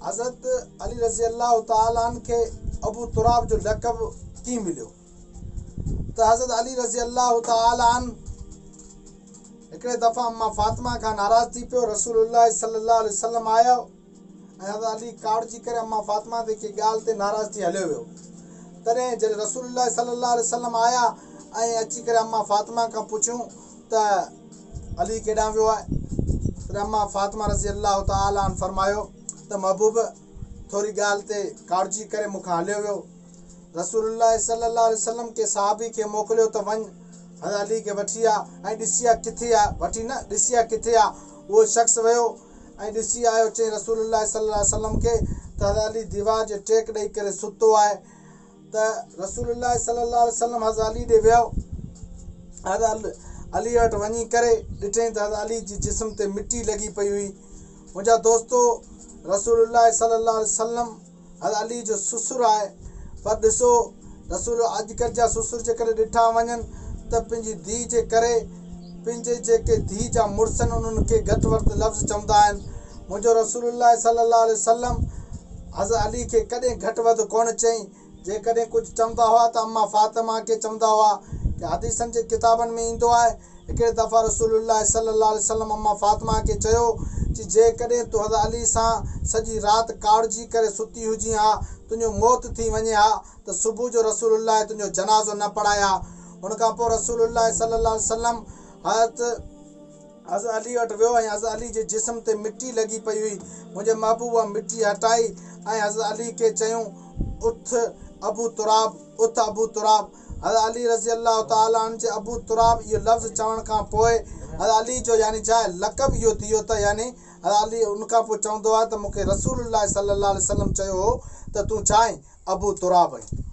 حضرت علي رضي الله تعالٰي عنه کي ابو تراب جو لقب ڪيئن مليو؟ ته حضرت علي رضي الله تعالٰي عنه هڪڙي دفعا اما فاطمه کان ناراض ٿي پيو. رسول الله صلي الله عليه وسلم آيو ۽ حضرت علي ڪاوڙجي ڪري اما فاطمه تي ڪنهن ڳالهه تي ناراض ٿي هليو ويو. تڏهن جڏهن رسول الله صلي الله عليه وسلم آيا ۽ اچي ڪري اما فاطمه کان پڇيون ته علي ڪيڏانهن ويو آهي؟ تڏهن اما فاطمه رضي الله تعالٰي عنه فرمايو ته محبوب ٿوري ڳالهه تي ڪاوڙجي ڪري مون کان هليو ويو. رسول الله صلي الله عليه وسلم ڪنهن صحابي کي موڪليو ته وڃ حضرت علي کي وٺي آ ۽ ڏسي آ ڪٿي آ، وٺي نه ڏسي آ ڪٿي آ. اهو شخص ويو ۽ ڏسي آيو. چيائين رسول الله صلي الله عليه وسلم کي ته حضرت علي ديوار جي ٽيڪ ڏئي ڪري ستو آهي. ته رسول الله صلي الله عليه وسلم حضرت علي ڏي ويو. حضرت علي وٽ وڃي ڪري ڏٺائين ته حضرت علي جي جسم تي مٽي لڳي پئي هئي. منهنجا دوستو! رسول الله صلي الله عليه وسلم حضرت علي جو سسر آهي پر ڏسو رسول اڄڪلهه جا سسر جيڪڏهن ڏٺا وڃن ته پنهنجي ڌيء جي ڪري پنهنجي جيڪي ڌيء جا مڙس آهن انهن کي گهٽ وڌ لفظ چوندا آهن. منهنجو رسول الله صلي الله عليه وسلم حضرت علي کي ڪڏهن گهٽ وڌ ڪونه چئين. جيڪڏهن ڪجهه چوندا هئا ته اما فاطمه کي چوندا هئا. حديثن جي ڪتابن ۾ ايندو آهي هڪڙي دفعه رسول الله صلي الله عليه وسلم اما فاطمه کي چيو چي جيڪڏهن تون حضرت علي سان سڄي رات ڪاوڙجي ڪري ستي هجين ها تنهنجو موت ٿي وڃي ها ته صبح جو رسول الله تنهنجو جنازو نه پڙهائي ها. ان کان پوء رسول الله صلي الله عليه وسلم حضرت حضرت علي وٽ ويو ۽ حضرت علي جي جسم تي مٽي لڳي پئي هئي. منهنجي محبوب اها مٽي هٽائي ۽ حضرت علي کي چيائون، اٿ ابو تراب، اٿ ابو تراب. حضرت علي رضي الله تعالٰي عنه جي ابو تراب اهو لفظ چوڻ کان پوء حضرت علي جو يعني ڇا آهي لقب اهو ٿي ويو ته يعني حضرت علي ان کان پوء چوندو آهي ته مون کي رسول الله صلي الله عليه وسلم چيو هو ته تون ڇا آهين؟ ابو تراب آهين.